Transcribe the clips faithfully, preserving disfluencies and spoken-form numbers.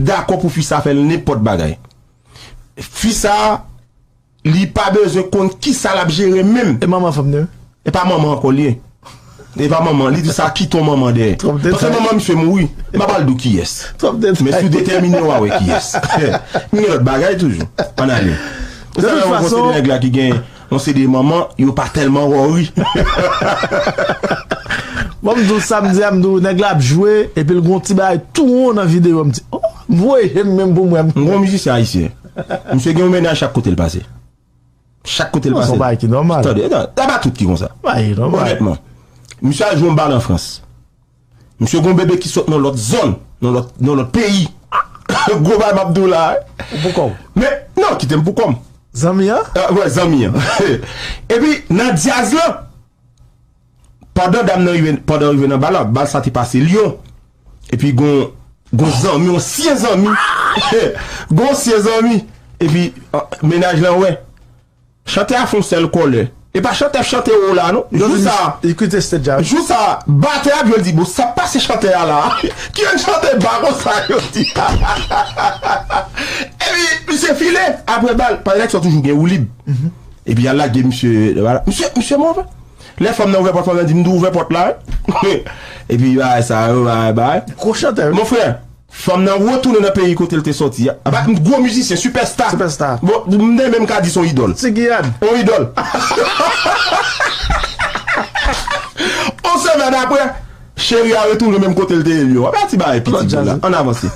dakò pou fi sa fè l nenpòt bagay. Fi sa, li pa bezwen konn kisa l ap jere menm. E manman fanm nan? E pa manman ankò li ye. E pa manman, li di sa kite yon manman dèyè. Paske manman misye mouri. M pa pral di w kiyès. Men si w detèmine, w a wè kiyès. M gen lòt bagay toujou. Ann ale. Ou sa wè yon konsèy de nèg la ki gen yon seri de manman, yo pa tèlman worry. Bon, m di w samdi a, m di w nèg la ap jwe, epi l gon ti bagay tou won nan videyo. M di, oh, m voye je m menm pou m wè. M gon mizisyen ayisyen. Misye gen yon mennaj chak kote l pase. Chak kote l pase. Bagay ki nòmal. Tande, e pa tout ki konsa. Bagay ki nòmal. Onètman. Misye al jwe yon bal an Frans. Misye gon bebe ki sot nan lòt zòn, nan lòt, nan lòt peyi. Gwo bagay m ap di w la. Ou pou kò w? Men, non, kite m pou kò m. Zanmi an? Ah, wè, zanmi an. Epi, nan djaz lan, pandan dam nan rive, pandan rive nan bal la, bal sa te pase Lyon. Epi gon, gon zanmi, yon syen zanmi. Gon syen zanmi. Epi, ah, mennaj lan wè. Chantè a fè yon sèl kòlè. E pa chantè ap chante wo la, non. Jou sa, li kite stage la. Jou sa, batè ap jwe, l di, bon, sa pase chantè a la. Ki yon chante ba konsa, yo di. Epi, misye file, apre bal, paske nèg sa toujou gen woulib. Epi, y al lage misye, misye, misye move. Lè fanm nan ouvè pòt, fanm nan di, m di w ouvè pòt la, wi. Epi, bagay sa, yo, bagay, bagay. Gwo chantè, wi. Mon frè, fanm nan retounen nan peyi kote l te sòti a. Aba, gwo mizisyen, sipèsta. Sipèsta. Bon, m te menm ka di se yon idòl. Ti Giyàn. Yon idòl. On semèn apre, cheri a retounen menm kote l te ye yo. Aba, ti bagay piti la. Ann avanse.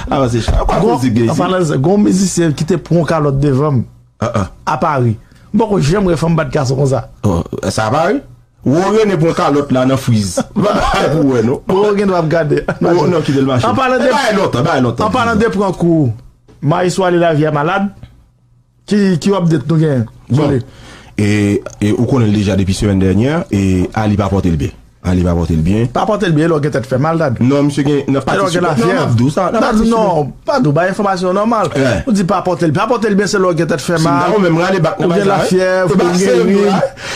Avanse, cha. Kwa koze gen isi? An palan de sa, gon mizisyen ki te pran yon kalòt devan m. Ah, ah. A Pari. M poko janm wè fanm bat gason konsa. Oh, sa a Pari? Wo Rene pran kalòt la nan friz. Pa bay pou wè, non. Wo gen dwa ap gade. Wo, non, kite l mache. An palan de, bay lontan, bay lontan. An palan de pran kou, Maestro Ale Lavia malad. Ki, ki update nou gen? Bon. E, e ou konnen l deja depi semèn dènyè, e Ali pa pote l byen. Ali pa pote l byen. Pa pote l byen, lè w gen tèt fè mal, Dad. Non, misye gen, nan pati sipè. Non, m ap di w sa, nan pati sipè. Non, pa di w bay enfòmasyon nòmal. Ou di pa pote l, pa pote l byen, se lè w gen tèt fè mal. Si m ta ou menm rale bak nan bay sa, wi. Ou gen lafyèv, ou geri.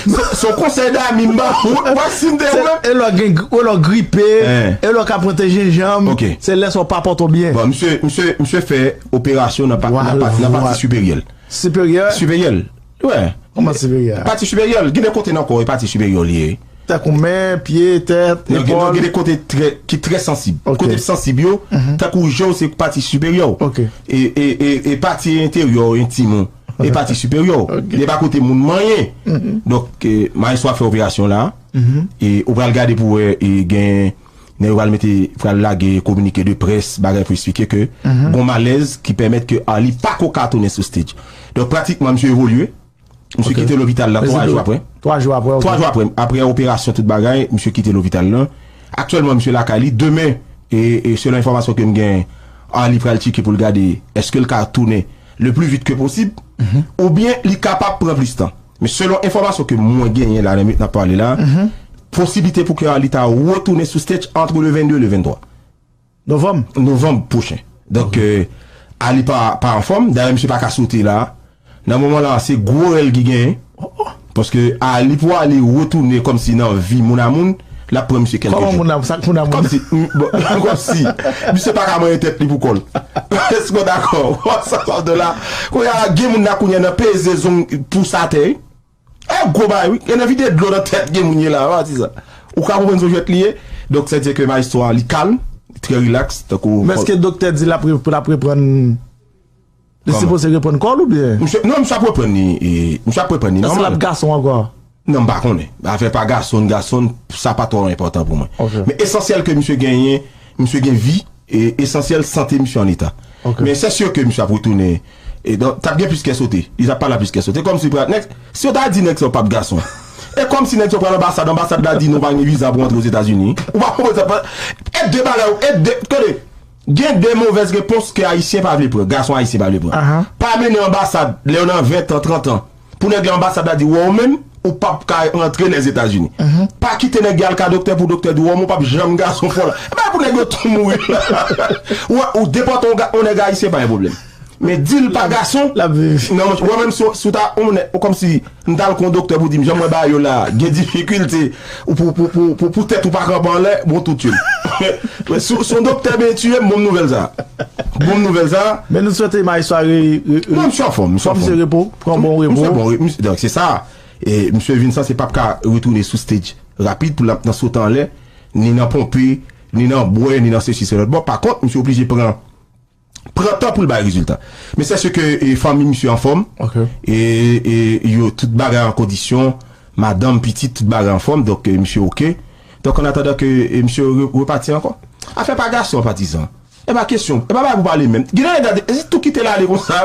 Se, se yon konsèy dami m ba ou, ou pa si m te ou menm. E lè w gen, e lè w gripe, e lè w ka pran te jenjanm, se lè sa w pa pote w byen. Bon, misye, misye, misye fè operasyon nan pa, nan pati, nan pati siperyè l. Siperyè? Siperyè l. Wè. Kòman siperyè a? Pati siperyè l. Gen de kote nan kò w, e pati siperyè w li ye. Tankou men, pye, tèt, epòl. Non, gen, non, gen de kote trè, ki trè sansib. Ok. Kote sansib yo, tankou je w se pati siperyè w. Ok. E, e, e, e pati enteryè w, entim ou, e pati siperyè w. Ok. E pa kote moun manyen. Donk, e, Maestro ap fè operasyon la. E ou pral gade pou wè, e gen Nèg yo pral mete, pral lage kominike de près, bagay pou eksplike ke gon malèz ki pèmèt ke Arly pa ko ka tounen sou stage. Donk, pratikman, misye evolye. Misye kite lopital la twa jou apre. Twa jou apre, ok. Twa jou apre, apre operasyon, tout bagay, misye kite lopital la. Aktyèlman, misye lakay li. Demen, e, e selon enfòmasyon ke m gen, Arly pral tcheke pou l gade èske l ka tounen le plus vite que possible, oubyen li kapab pran plis tan. Men selon enfòmasyon ke mwen genyen la, nan minit n ap pale la, posiblite pou ke Arly ta retounen sou stage entre le vennde e le venntwa novanm. Novanm pwochen. Donk, euh, Arly pa, pa anfòm. Dayè, misye pa ka sote la. Nan moman la, se gwo rèl ki genyen. Paske Arly, pou Arly retounen kòmsi nan vi moun a moun, l ap pran misye kèlke jou. Kòman moun a, sa k moun a moun? Kòmsi, m, bon, kòmsi misye pa ka manyen tèt li pou kò l. Èske w dakò? Sa sa de la. Kounye a, gen moun la kounye a nan peze zong pous atè, wi. E gwo bagay, wi. Gen anvi de dlo nan tèt gen moun ye la, w a di sa. Ou ka konprann se yon jwèt li ye. Donk, sa vle di ke maestro a, li kalm, li trè rilaks, tankou. Men èske doktè di l ap re-, l ap reprann Li sipoze reprann kò l oubyen? Misye, non, misye ap reprann li, e, misye ap reprann li nòmal. Èske l ap gason ankò? Non, m pa konnen. Afè pa gason, gason, sa pa twò enpòtan pou mwen. Ok. Men esansyèl ke misye genyen, misye gen vi, e esansyèl sante misye an eta. Ok. Men se si ke misye ap retounen, e donk, t ap gen plis kè sote. Li t ap pale a plis kè sote. Kòmsi pral, nèg, si yo ta di nèg sa yo p ap gason. E kòmsi nèg sa yo pral anbasad, anbasad la di nou pa gen viza pou antre Ozetazini. Ou pa konprann sa, e de bagay, e de, tande, Gen de movèz repons ke Ayisyen pa vle pran, gason Ayisyen pa vle pran. Pa mennen anbasad, lè w nan ven tan, trant an, pou nèg la anbasad la di, wè, ou menm, ou p ap ka rantre Lèzetazini. Pa kite nèg la al ka doktè pou doktè di, wè, ou p ap janm gason fò la. E pa pou nèg yo tou mouri la. Ou, ou depòte yon ga-, yon nèg Ayisyen, pa gen pwoblèm. Men di l pa gason. L ap viv. Non, mwen menm, si, si w ta, yon nèg, ou kòmsi, m t al kon doktè pou di m, jan mwen ba yo la, gen difikilte, ou pou, pou, pou, pou, pou tèt ou pa kanpe anlè, bon, tout suit. Si, si yon doktè ben tiye m, bon nouvèl sa. Bon nouvèl sa. Men nou swete Maestro a re, re, re, non, misye anfòm, misye anfòm. Misye repo, pran bon repo. Misye bon, re- misye, donk, se sa. E misye vin sanse p ap ka retounen sou stage rapid pou l ap nan sote anlè, ni nan ponpe, ni nan bwè, ni nan sesi, se lòt bò. Pa kont, misye oblije pran, pran tan pou l bay rezilta. Men sèche ke, e, fanmi misye anfòm. Ok. E, e yo, tout bagay an kondisyon. Madanm, pitit, tout bagay anfòm. Donk, e, misye oke. Donk, an atandan ke, e, misye re- repati ankò. Afè pa gason, patizan. E pa kesyon, e pa bagay pou pale menm. Gen nèg gade, e si tou kite l ale konsa.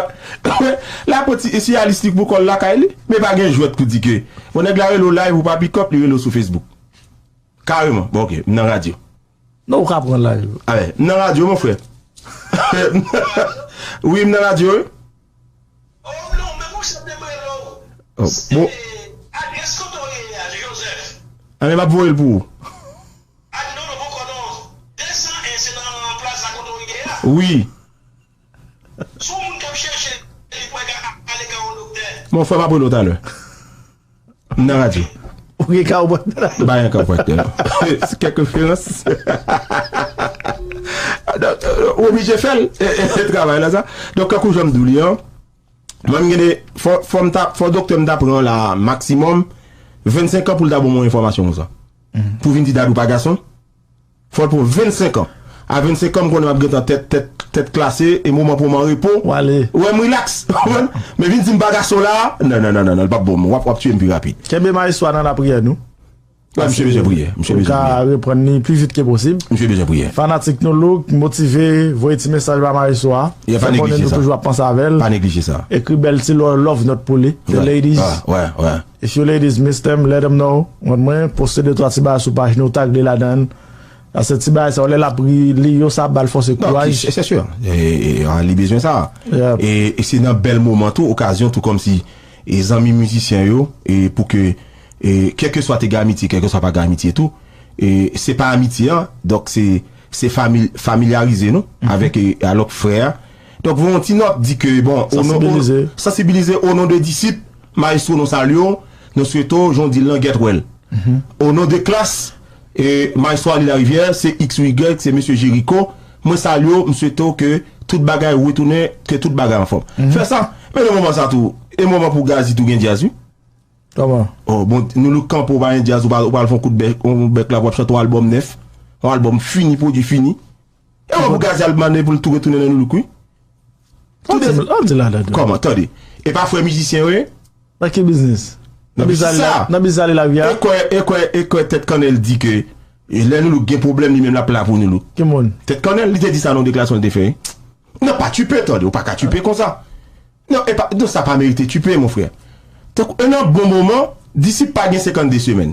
L ap pran ti, e si a li stik pou kò l lakay li. Men pa gen jwèt pou di ke, bon, nèg la rele w live ou pa pick up, li rele w sou Facebook. Kareman. Bon, ok, m nan radyo. Non, ou ka pran live. Alè, m nan radyo, mon frè. Wi, m nan radyo, wi. Oh non, men monchè, m te rele w. Oh, bon. Se adrès kote w ye a, Joseph. A, men m ap voye l pou ou. A, non, non, poko non. De san en, se nan plaza kote w ye a. Wi. Si yon moun k ap chèche li, pou al ka ale ka yon doktè. Mon frè, m ap rele w talè. M nan radyo. Ou gen ka w pran talè. M pa gen ka w pran talè, non. Se kèk referans. Donk, ou oblije fè l, e, e, e, travay la, sa. Donk, kankou jan m di w li an, mwen, m gen de, fò, fò m ta, fò doktè m ta pran la, maksimòm, vennsenk an pou l ta ban mwen enfòmasyon konsa. Pou vin di Dadou pa gason. Fò l pran vennsenk an. A vennsenk an, m konnen m ap gentan tèt, tèt, tèt klase, e moman pou mwen repo. W ale. Wè, m relax. Men vin di m pa gason la. Non, non, non, non, non, l p ap bon. W ap, w ap tiye m pi rapid. Kenbe maestro a nan lapriyè nou. Wè, misye bezwen priyè. Misye bezwen priyè. Pou ka reprann li pi vit ke posib. Misye bezwen priyè. Fanatik Nou Look, motive, voye ti mesaj ba maestro a. Fè konnen nou toujou ap panse avè l. Pa neglije sa. Ekri bèl ti lo- love note pou li. The ladies. Wè, wè, wè. If you ladies miss them, let them know. Mwen, mwen, poste de twa ti bagay sou paj nou, tag li ladan l. Paske ti bagay sa yo, lè l ap ri, li yo, sa ap ba l fòs e kouraj. Non, se, se sure. E, e, e, li bezwen sa. Yeah. E, e se nan bèl moman tou, okazyon tou, kòmsi, e zanmi mizisyen yo, e pou ke, e kèlkeswa te gen amitye, kèlkeswa pa gen amitye tou, e se pa amitye an, donk se, se fami-, familyarize nou avèk, e, alòk frè a. Donk, voye yon ti nòt, di ke, bon, o non, o, sansibilize, o non de disip, maestro, nou salye w, nou swete w, jan w di l lan, get well. O non de klas, e, maestro Ali Larivière, se X ou Y, se mesye Jericho, mwen salye w, m swete w ke tout bagay retounen, ke tout bagay anfòm. Fè sa, men nan moman sa tou, e moman pou Gazi tou gen djaz, wi. Kòman? Oh, bon, Nou Look kanpe, ou pa gen djaz, ou pa, ou pa al fè yon kout bèk, yon bèk la, pou ap chante yon albòm nèf, yon albòm fini, pwodui fini. E wè pou Gazi al mande pou l tou retounen nan Nou Look, wi. Tou de... An di ladan tou. Kòman? Tande. E pa frè mizisyen yo ye? Nan ki biznis? Nan biznis sa. Nan biznis ale lavi a. E kwè, e kwè, e kwè Tèt Kannèl di ke, e lè Nou Look gen pwoblèm, li menm l ap la pou Nou Look. Ki moun? Tèt Kannèl, li te di sa nan yon deklarasyon li te fè. Non, pa tipe, tande, ou pa ka tipe konsa. Non, e pa, non, sa pa merite tipe, mon frè. Tankou, e nan bon moman, Disip pa gen senkannde semèn.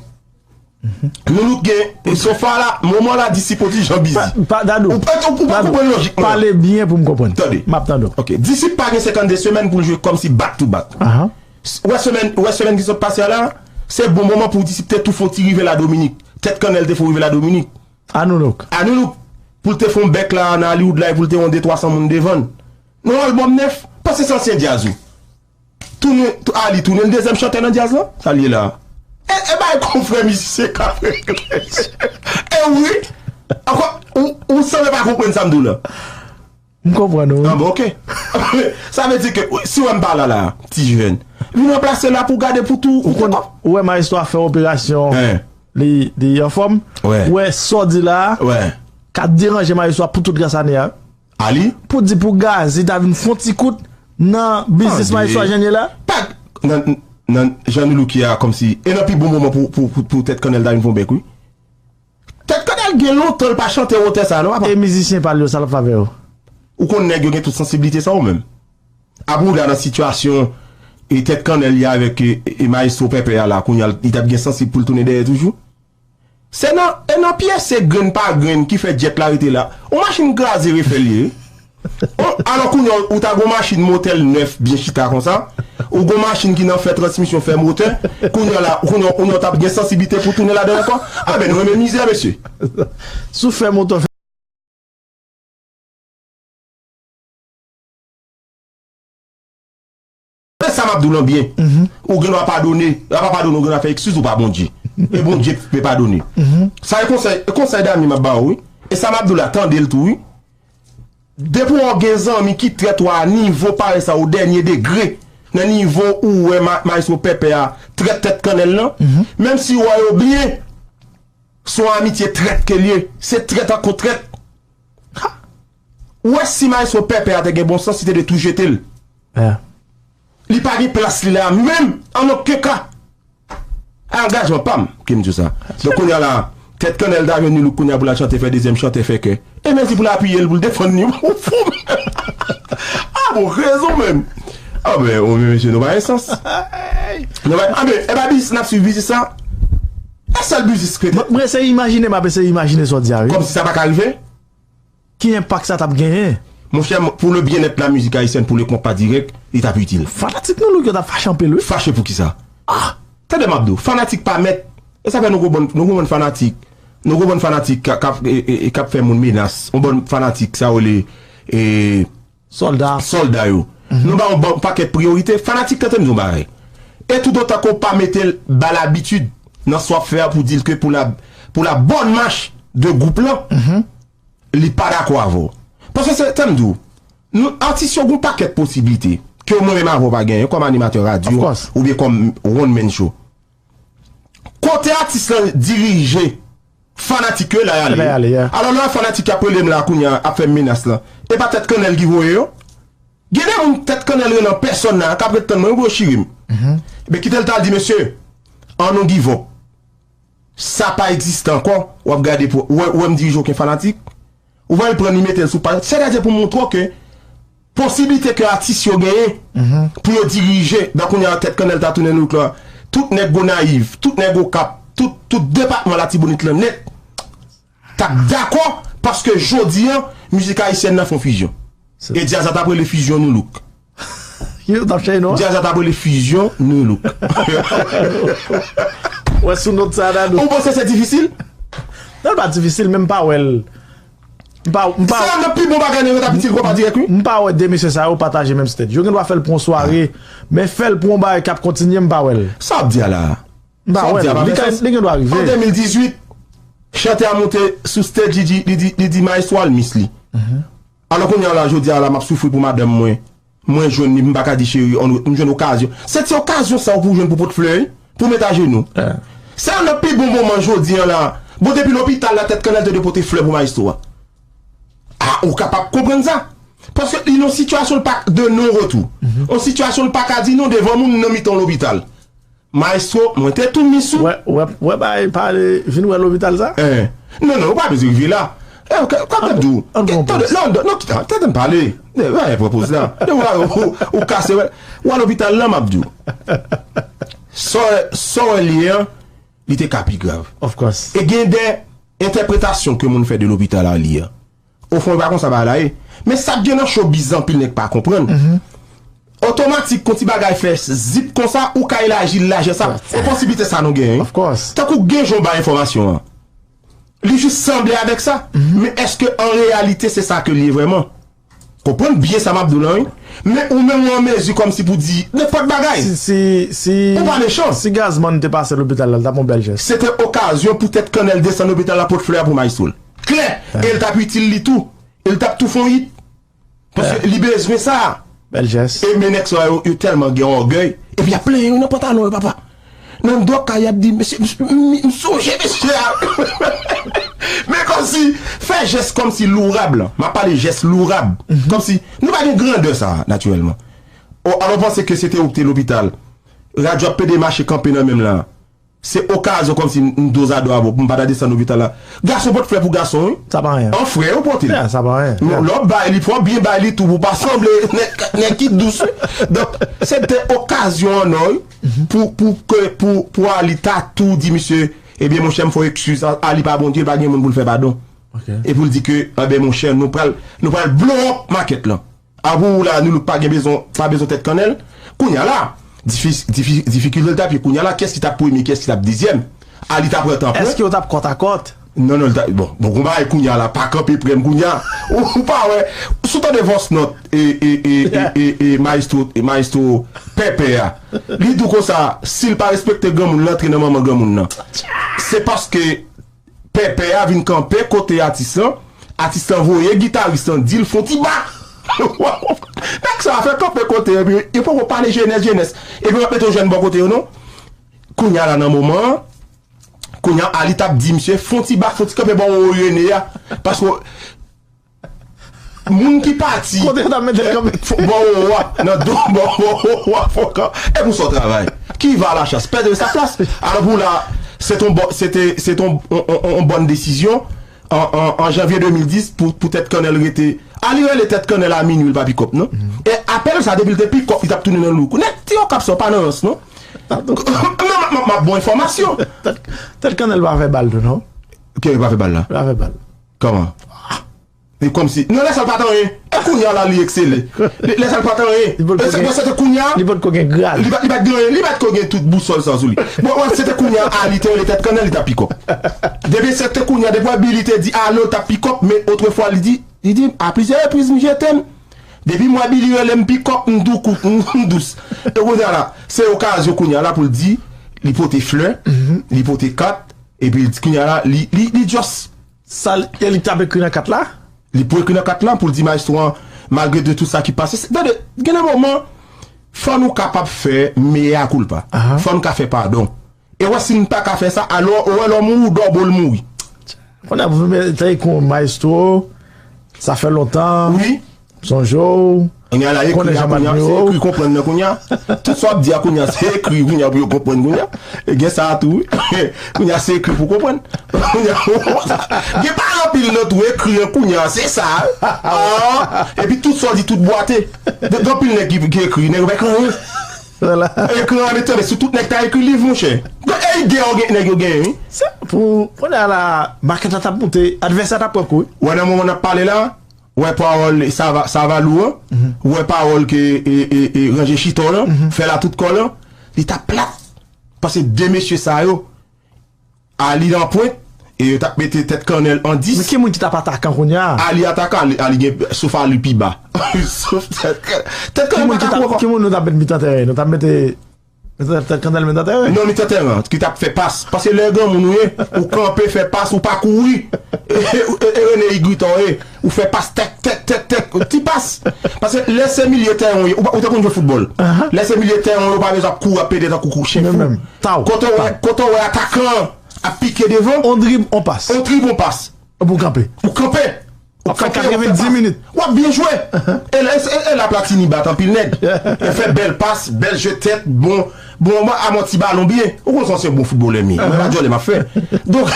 Nou, nou gen, e sofa la, moman la, Disip oti jan bizi. Pa, pa, Dadou. Ou pa, ou pa konprann lojik mwen. Pale byen pou m konprann. Tande. M ap tande w. Ok. Disip pa gen senkannde semèn pou l jwe kòmsi back to back. Ahan. Wè semèn, wè semèn ki sot pase a la, se bon moman pou Disip te tou fè yon ti rive la Dominik. Tèt Kannèl te fè yon rive la Dominik. A Nou Look. A Nou Look. Pou l te fè yon bèk la nan Hollywood la, e pou l te yon de twa san moun devan l. Nan yon albòm nèf, paske se ansyen djaz ou. Tounen, tou-, Ali, tounen l dezyèm chantè nan djaz lan. Sa l ye la. E, e bay konfrè mizisyen k ap regle. E wi. Ankò, ou, ou sanble pa konprann sa m di w la. M konprann ou. Ah bon, ok. Sa vle di ke, si w wè m pa la la, ti jèn, vin ranplase la pou gade pou tou. Ou konn, ou wè Maestro a fè operasyon, li, li anfòm. Ou wè sa w di la a, ka deranje Maestro a pou tout rès ane a. Ali? Pou di pou Gazzy ta vin fè yon ti kout nan biznis Maestro a jan l ye la? Pa, nan, nan jan Nou Look ye a, kòmsi, e nan pi bon moman pou, pou, pou, pou Tèt Kannèl ta vin fè yon bèk, wi. Tèt Kannèl gen lontan l pa chante wotè sa, non, papa? E mizisyen pa l yo, sa l ap fè avè yo? Ou konn nèg yo gen tout sansiblite sa yo menm. Apre w la nan sitiyasyon, e Tèt Kannèl ye avèk, e, e, e Maestro Pèpè a la, kounye a, li t ap gen sansib pou l tounen dèyè toujou? Se nan, e nan pyese grenn pa grenn ki fè djèt la rete la. Yon machin kraze refè l ye. Alò kounye a, ou ta gon machin motè l nèf, byen chita konsa. Ou gon machin ki nan fè transmisyon, fè motè. Kounye a la, kounye a, kounye a w t ap gen sansiblite pou tounen ladan l ankò. A ben, nou renmen mizè, mesye. Si w fè motè, w fè... E sa m ap di w lan byen. Ou gen dwa padone. L ap padone, ou gen dwa fè ekskiz, ou pa Bondye. E Bondye pe padone. Sa e konsèy, e konsèy dami m ap ba w, wi. E sa m ap di w la, tande l tou, wi. Depi w gen zanmi ki trèt, w a nivo parèy sa, o dènye degre, nan nivo ou wè ma- Maestro Pèpè a trèt Tèt Kannèl lan, menm si w wè yo byen, se yon amitye trèt ke l ye. Se trèt ankò trèt. Ou wè, si Maestro Pèpè a te gen bon sans, li te dwe tou jete l. Li pa gen plas li la, menm an okenn ka. A angajman pa m ke m di w sa. Donk, kounye a la, Tèt Kannèl ta jwenn Nulook kounye a pou l al chante, fè dezyèm chante, fè kè. E men si pou l apiye l, pou l defann li, ou fou. A bon, rezon menm. A ben, ou menm mesye, nou pa gen sans. Nou pa, a ben, e pa biznis n ap swiv, biznis sa. E sèl biznis ke. Mwen, mwen se imajine, m ap eseye imajine sa w di a, wi. Kòmsi sa pa ka rive? Ki enpak sa t ap genyen? Monchè, pou le bien-être la musique haïtienne, pou le konpa dirèk, li t ap itil. Fanatik Nulook yo t ap fache anpil, wi. Fache pou kisa? Ah! Tande m ap di w, fanatik pa mèt. E sa fè nou gon bann, nou gon bann fanatik. Nou gon bann fanatik k ap, k ap, e, e, e, k ap fè moun menas. Yon bann fanatik, sa yo rele, e, sòlda. Sòlda yo. Nou ba yon ba- pakèt priyorite. Fanatik, tande m di w yon bagay. E toutotan ke w pa mete l ba labitid nan sa w ap fè a pou di l ke pou la, pou la bonne marche de gwoup lan, li pa dakò avè w. Paske se, tande m di w, nou, atis yo gon pakèt posiblite ke mwen menm avè w pa genyen kòm animatè radyo oubyen kòm one man show. Kote atis lan dirije, fanatik yo la y ale. La y ale, yeah. Alò, lè fanatik yo ap rele m la kounye a, ap fè m menas lan, e pa Tèt Kannèl ki voye yo? Gen de moun Tèt Kannèl rele an pèsòn la, k ap ret tann mwen, yo pou yo chire m. Men kite l t al di, mesye, ann nou give up. Sa pa egziste ankò. W ap gade pou, ou wè, ou wè m dirije okenn fanatik. Ou wè l pran, li mete l sou paj. Sètadi pou montre w ke posiblite ke atis yo genyen pou yo dirije, dan kounye a Tèt Kannèl ta tounen Nulook la, tout nèg Gonayiv, tout nèg Okap, tout, tout depatman Latibonit lan nèt, t ap dakò, paske jodi a, mizik ayisyèn nan fè yon fizyon. E djaz la t ap rele Fizyon Nulook. Yo t ap chèche non? Djaz la t ap rele Fizyon Nulook. Wè sou nòt sa, Dadou. Ou panse se difisil? Non, l pa difisil, men m pa wè l. M pa, m pa, se youn nan pi bon bagay nan yo t ap itil konpa dirèk, wi. M pa wè de mesye sa yo pataje menm stage. Yo gen dwa fè l pou yon sware, men fè l pou yon bagay k ap kontinye, m pa wè l. Sa w ap di a la? M pa wè l. Li ka, li gen dwa rive. An de mil dizuit, chantè a monte sou stage, li di, li di, li di maestro a l miss li. Alò kounye a la, jodi a la, m ap soufri pou madanm mwen. Mwen jwenn li, m pa ka di cheri, on, m jwenn okazyon. Se ti okazyon sa w pou jwenn pou pot flè, wi, pou met ajenou. Se youn nan pi bon moman jodi a la. Bon, depi lopital la, Tèt Kannèl te dwe pote flè pou maestro a. A, ou kapab konprann sa. Paske li nan sitiyasyon l pa de non retou. Yon sitiyasyon l pa ka di non devan moun nan mitan lopital. Maestro, mwen te tou miss ou. Wè, wè, wè, bay pale, vin wè lopital sa? Eh. Non, non, ou pa bezwen rive la. Eh, ou ka, ou ka tande w. An bon tande, non, non, non, kite, tande m pale. Eh, wè, pran poz la. Ou, ou, ou kase, wè. Ou a lopital la, m ap di w. Sa, sa w wè li an, li te ka pi grav. Of course. E gen de entèpretasyon ke moun fè de lopital a li an. Ofon, e pa konsa bagay la ye. Men sa k gen nan showbiz, anpil nèg pa konprann. Otomatik, kon ti bagay fè zip konsa, ou ka elaji l lajè sa. E posiblite sa nou genyen, wi. Of course. Tankou gen jan w bay enfòmasyon an. Li jis sanble avèk sa. Men èske an reyalite se sa ke l ye vrèman? Konprann byen sa m ap di w lan, wi. Men ou menm ou an mezi kòmsi pou di nenpòt bagay. Si, si, si, ou pa mechan. Si Gazman te pase lopital la, l t ap yon bèl jès. Se te okazyon pou Tèt Kannèl desann lopital la pot flè a pou maestro l. Klè! E l t ap itil li tou. E l t ap tou fè yon hit. Paske li bezwen sa. Bèl jès. E men nèg sa yo, yo tèlman gen ògèy. Epi y ap plenyen yo nan pantalon yo, papa. Nan dòk a, y ap di, mesye, m, m, m sonje mesye a. Men kòmsi, fè jès kòmsi lourab lan. M ap pale jès lourab. Kòmsi, nou pa gen grandè sa, natirèlman. O, alò panse ke se te ou ki te lopital. Radyo ap pede mache kanpe nan men m la. Se okazyon kòmsi m dozado avè w pou m pa ta desann lopital la. Gason pot flè pou gason, wi. Sa pa anyen. An frè yo pote l. Yeah, sa pa anyen. Non, lè w bay li, fò w byen bay li tou pou pa sanble nèg, nèg ki dous, wi. Donk, se te okazyon an ò, wi, pou, pou ke, pou, pou Ali ta tou di misye, ebyen, monchè, m fè w ekskiz, Ali pa Bondye, li pa gen moun pou l fè padon. E pou l di ke, enben, monchè, nou pral, nou pral blow up makèt lan. Apre w la, Nulook pa gen bezwen, pa bezwen Tèt Kannèl. Kounye a la, difi-, difi-, difikilte l t ap ye. Kounye a la, kiyès ki t ap premye, kiyès ki t ap dezyèm? Ali t ap pran tanpwen. Èske yo t ap kòtakòt? Non, non, l t ap, bon, bon, gon bagay kounye a la, pa kanpe prè m kounye a. Ou, ou pa wè, si w tande voice note, e, e, e, maestro, e, maestro Pèpè a, li di w konsa, si l pa respekte granmoun, l antre nan manman granmoun nan. Se paske Pèpè a vin kanpe kote atis lan, Atis lan voye gitaris lan di l fè yon ti ba. Nèg sa fè kanpe kote epi yo poko pale jenès, jenès. Epi yo mete yon jèn bò kote yo non. Kounye a la nan moman an, kounye a Ali t ap di misye fè yon ti ba, fè yon ti kanpe bò Rene a. Paske moun ki pati. Kote yo t ap mete l kanpe? Bò Roro a, nan do bò Roro a, fòk an. E pou sa w travay. Qui va à la chasse perd sa place. Alò pou la, se ton bò, se te, se ton on, on, on, on bòn desizyon an, an, an janvye de mil dis pou, pou Tèt Kannèl rete. Ali rele Tèt Kannèl a minwi, li pa pikòp non. E apèl sa depi l te pikòp, li t ap tounen nan lou. Nèg ti Okap sa w pa nan rans non. M ap bon enfòmasyon. Tèt Kannèl pa fè bal tou non. Ki pa fè bal la? Pa fè bal. Kòman? E kòmsi. Non, lè sa l pa t anyen. E kounye a la, li eksele. Lè sa l pa t anyen. Li potko gen. Se te kounye a. Li potko gen grad. Li pa t gen anyen. Li pa t ko gen tout bousòl sa sou li. Bon, wè, se te kounye a, Ali te rele Tèt Kannèl, li t ap pikòp. Depi se te kounye a, depi wè Billy te di alo, l t ap pikòp, men otrefwa, li di, li di, a plizyè repriz, m jete m. Depi m wè Billy rele m pikòp, m dou kout, m dous. E kounye a la, se okazyon kounye a la pou l di, li pote flè, li pote kat, epi l di kounye a la, li, li, li just Sa l, e li t ap ekri nan kat la? Li pou ekri nan kat la pou l di maestro an, malgre de tout sa ki pase. Tande, gen de moman, fò nou kapab fè mea culpa. Fò nou ka fè padon. E wè si n pa ka fè sa, alò, ou wè lè w mouri, w dòbo l mouri. Kounye a pou fè te ekri yon maestro, sa fè lontan. Wi. Sonje w. Kounye a la, ekri a kounye a, se ekri konprann nan kounye a. Tout sa w ap di a kounye a, se ekri kounye a pou yo konprann kounye a. E gen sa a tou, wi. Kounye a, se ekri pou konprann. Kounye a, gen pa anpil nan tou, ekri an kounye a, se sa. Ah, epi tout sa w di, tout bwate. Gen anpil nèg ki, ki ekri, nèg yo pa ekri anyen. Ekri an, men tande, si tout nèg ta ekri liv, monchè. E ide yo gen, nèg yo genyen, wi. Sa, pou, kounye a la, makèt la t ap moute, advèsè a t ap pran kou, wi. Wè, nan moman n ap pale la, Wè pawòl Sava, Savalou an, wè pawòl ke e, e, e, Ranje Chitò lan, fè la tout kò lan, li t ap plat. Paske de mesye sa yo, Ali nan pwent, e yo t ap mete Tèt Kannèl an dis. Men ki moun ki t ap atakan kounye a? Ali atakan, Ali, Ali gen souf Ali pi ba. Souf Tèt Kannèl. Tèt Kannèl pa ta pran. Ki moun nou t ap mete mitan tèren? Nou t ap mete Tèt Kannèl mitan tèren? Non, mitan tèren an, ki t ap fè pas. Paske lè granmoun ou ye, ou kanpe fè pas, ou pa kouri. E, e, e Rene Igritan ye, ou fè pas tèk, tèk, tèk, tèk, ti pas. Paske lè se milye tèren ou ye, ou pa, ou te konn jwe foutbòl. Lè se milye tèren ou ye, ou pa bezwen ap kouri ap pede tankou kou chen fou. Kote w wè, kote w wè atakan an ap pike devan. On drib, on pas. On drib, on pas. Epi w kanpe. Ou kanpe. W ap fè katrevendis minit. W ap byen jwe. E la, e, e la Platini bat anpil nèg. E fè bèl pas, bèl je tèt, bon, bon, amòti balon byen. Ou konn se yon bon foutbolè m ye. Mwen pa djòlè m ap fè. Donk,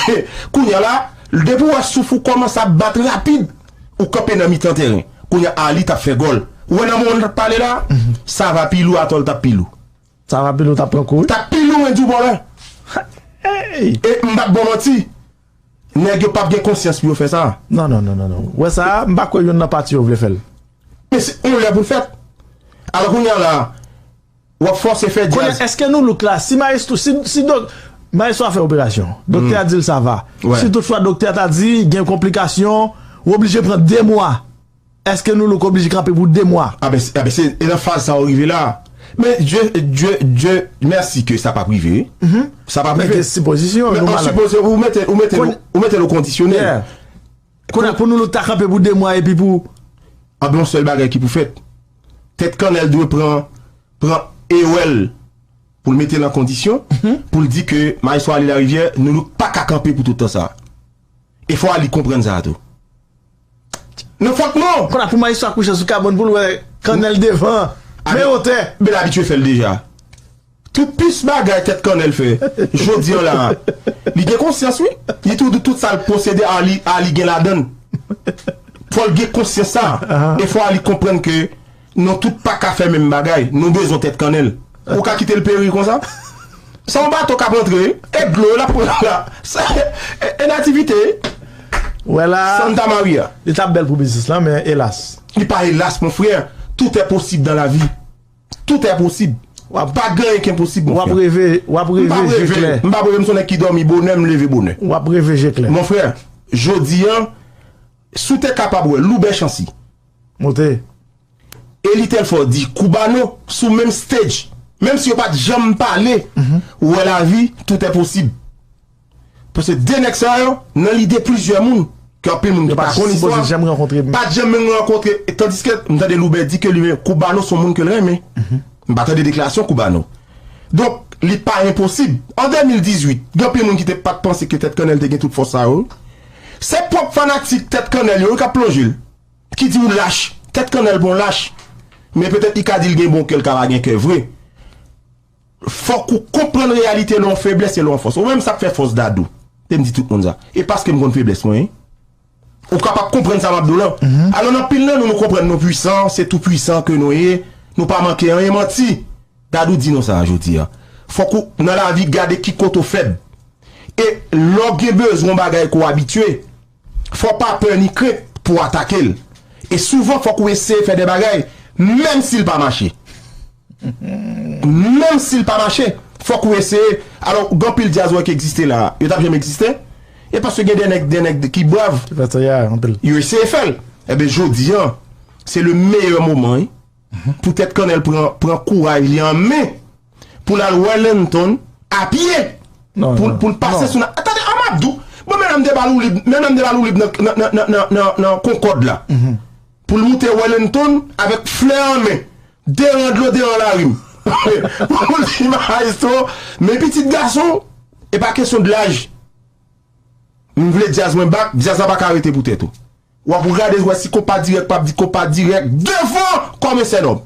kounye a la, depi w wè souf ou kòmanse ap bat rapid, ou kanpe nan mitan tèren. Kounye a Ali t ap fè gòl. Ou wè nan moman n ap pale la, Sava pi lou, atò l t ap pi lou. Sava pi lou t ap pran kou, wi. T ap pi lou, mwen di w bò la. E m p ap ba w manti. Nèg yo p ap gen konsyans pou yo fè sa. Non, non, non, non, non. Ou wè sa, m pa kwè youn nan pati yo vle fè l. Men se yon lè pou l fèt. Alò kounye a la, w ap fòse fè djaz. Kounye a, èske Nou Look la, si maestro, si, si dok, maestro a fè operasyon, doktè a di l sa va. Si toutfwa doktè a ta di gen konplikasyon, ou oblije pran de mwa. Èske Nou Look oblije kanpe pou de mwa? A ben, se- a ben, se e nan faz sa ou rive la. Men Dye, Dye, Dye mèsi ke sa p ap rive. Sa p ap rive. Mete sipozisyon, men nou an malad. Sipoze ou mete, ou mete, ou mete l o kondisyonèl. Kounye a pou Nou Look ta kanpe pou de mwa epi pou. A ben, yon sèl bagay ki pou fèt. Tèt Kannèl dwe pran, pran ewèl pou l mete l an kondisyon, pou l di ke Maestro Ali Larivière, Nou Look pa ka kanpe pou tout tan sa. E fò Ali konprann sa tou. Non, fòk non! Kounye a pou Maestro a kouche sou kabann pou l wè Kannèl devan. Men otè. Men l abitye fè l deja. Tout pis bagay Tèt Kannèl fè, jodi an la, li gen konsyans, wi. Li tou di tout sa l posede, Ali, Ali gen ladan l. Fò l gen konsyans sa. E fò Ali konprann ke nou tout pa ka fè menm bagay. Nou bezwen Tèt Kannèl. Ou ka kite l peri konsa? Se yon bato k ap rantre, wi. E dlo l ap pran la. Se, e, e nativite, wi. Wè la, Santa Maria. Li t ap bèl pou biznis lan, men elas. Li pa elas, mon frè. Tout est possible dans la vie. Tout est possible. W ap, pa gen anyen ki enposib, mon frè. W ap reve, w ap reve je klè. M pa reve, m se yon nèg ki dòmi bonè, m leve bonè. W ap reve je klè. Mon frè, jodi an, si w te kapab wè Loubè Chancy, Monte. Eli Telfò di Cubano sou menm stage, menm si yo pa t janm pale, ou wè lavi, tout est possible. Paske de nèg sa yo, nan lide plizyè moun, Gen anpil moun ki pa konn istwa. Yo pa t sipoze janm rankontre. Pa t janm menm rankontre. Tandiske m tande Loubè di ke li menm, Cubano se yon moun ke l renmen. M pa tande deklarasyon Cubano. Donk, li pa enposib. An de mil dizuit, gen anpil moun ki te pa t panse ke Tèt Kannèl te gen tout fòs sa yo. Se pwòp fanatik Tèt Kannèl yo wi k ap plonje l. Ki di w lach. Tèt Kannèl pa yon lach. Men petèt li ka di l gen bon kè, l ka pa gen kè vre. Fòk ou konprann reyalite lè yon feblès e lè yon fòs. Ou menm sa k fè fòs Dadou. Te m di tout moun sa. E paske m konn feblès mwen, wi. Ou kapab konprann sa m ap di w lan. Alò, nan pil nan nou, nou konprann nou pwisan, se tou pwisan ke nou ye, nou pa manke anyen, manti. Dadou di nou sa jodi a. Fòk ou, nan lavi, gade ki kote w fèb. E lè w gen bezwen yon bagay ke w abitye, fò w pa pè ni krent pou w atake l. E souvan, fòk ou eseye fè de bagay, menm si l pa mache. Menm si l pa mache, fòk ou eseye. Alò, gen anpil djaz wè ki egziste la, yo t ap janm egziste. E paske gen de nèg, de nèg ki brav, yo eseye fè l. Ebyen, jodi a, se le meyè moman, wi. Poutèt Kannèl pran, pran kouraj li an men pou l al Wellington a pye. Pou, pou l pase sou nan. Tande, an m ap di w, bon, men nan m te ba l woulib, men nan m te ba l woulib nan, nan, nan Concorde la. Pou l moute Wellington avèk flè an men. Deran dlo, deran larim. Pou l di maestro, men pitit gason, e pa kesyon de laj. M vle djaz mwen back, djaz la pa ka rete pou tèt ou. W ap gade wè si konpa dirèk p ap di konpa dirèk devan kòm esènòm.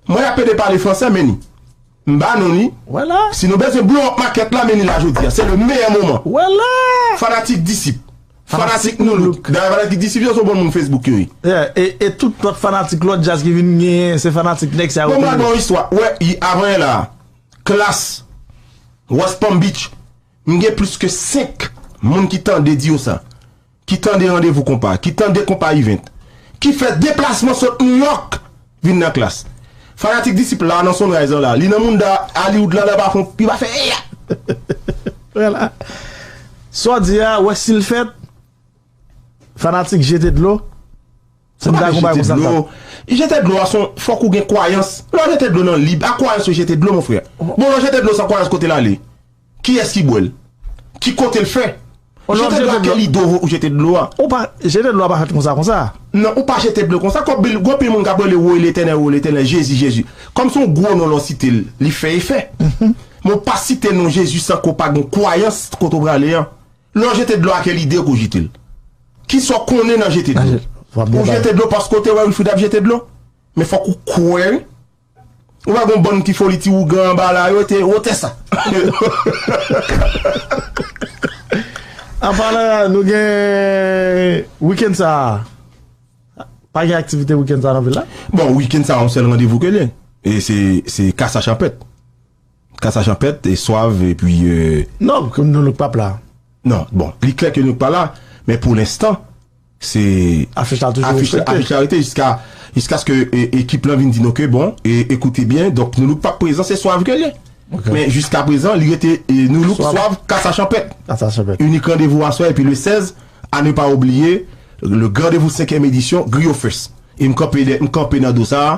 Mwen ap pede pale fransè, men ni. M ba nou ni. Si nou bezwen blow up makèt la, men ni la jodi a. Se le meyè moman. Fanatik Disip. Fanatik Nou Look. Dayè fanatik Disip yo se bon moun Facebook yo ye. E, e tout lòt fanatik lòt djaz ki vin genyen, se fanatik nèg sa yo. Bon, m ba nou yon istwa. Wè, avan yè la, Klass, West Palm Beach, m gen plis ke senk moun ki tande di yo sa. Ki tande randevou konpa, ki tande konpa event, ki fè deplasman sot New York vin nan Klass. Fanatik Disip la nan Sunrise an la, li nan mounda Hollywood la, la pa fon, li pa fè eya. Vwala. Sa w di a, wè si l fèt, fanatik jete dlo. Se m ta konprann konsa. Jete dlo a, se yon, fòk ou gen kwayans. Lè w jete dlo nan lib, a kwayans ou jete dlo, mon frè. Bon, lè w jete dlo san kwayans, kote l ale? Kiyès ki bwè l? Ki kote l fè? Jete dlo a, ke lide w jete dlo a. Ou pa, jete dlo a pa fèt konsa, konsa. Non, ou pa jete dlo konsa. Gen anpil moun k ap rele, woy Letènèl, woy Letènèl, Jezi, Jezi. Kòm se yon gwo non lè w site l, li fè efè. Men w pa site non Jezi san ke w pa gen kwayans kote w prale an. Lè w jete dlo a, ke lide ke w jete l? Kisa w konnen nan jete dlo? Ou jete dlo paske w te wè Wilfrid ap jete dlo? Men fòk ou kwè, wi. Ou pa gon bann ki foli ti ougan anba la, yo te, yo te sa. Anpalan, nou gen wikenn sa a. Pa gen aktivite wikenn sa a nan vil la? Bon, wikenn sa a, yon sèl randevou ke l ye. E se, se Kasa Chanpèt. Kasa Chanpèt, e Swav, epi, euh, non, ke Nou Look p ap la. Non, bon, li klè ke Nou Look pa la, men pou lenstan, se afich la toujou respekte. Afich la rete jiska, jiskaske, e, ekip lan vin di nou ke, bon, e, ekoute byen, donk Nou Look p ap prezan, se Swav ke l ye. Men jiska prezan, li rete, e, Nou Look, Swav, Kasa Chanpèt. Kasa Chanpèt. Inik randevou aswè, epi le sèz, à ne pas oublier, le Grandevou senkyèm edisyon, Griyo Fest. E m kanpe dè, m kanpe nan do sa a.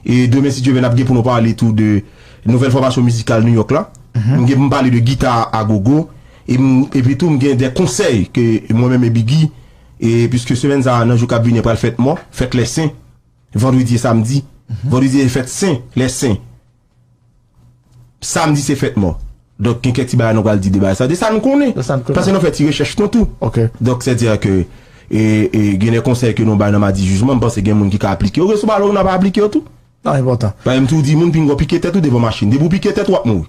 E demen, si Dye vle, n ap gen pou nou pale tou de nouvèl fòmasyon mizikal New York la. M gen pou m pale de gita a gogo. E m, epi tou, m gen de konsèy ke mwen menm e Biggy, e piske semèn sa a, nan jou k ap vini, pral fèt mò, fèt lè sen, vandredi e samdi. Vandredi e fèt sen, lè sen. Samdi se fèt mò. Donk, gen kèk ti bagay nou pral di de bagay sa. De sa nou konnen. De sa nou konnen. Paske nou fè ti rechèch nou tou. Donk, sètadi ke, e, e, gen de konsèy ke nou bay nan madi jijman, m panse gen moun ki ka aplike yo. Resevwa lè w nan pa aplike yo tou. Non, enpòtan. Paske m toujou di moun, pinga w pike tèt ou devan machin. Depi w pike tèt, w ap mouri.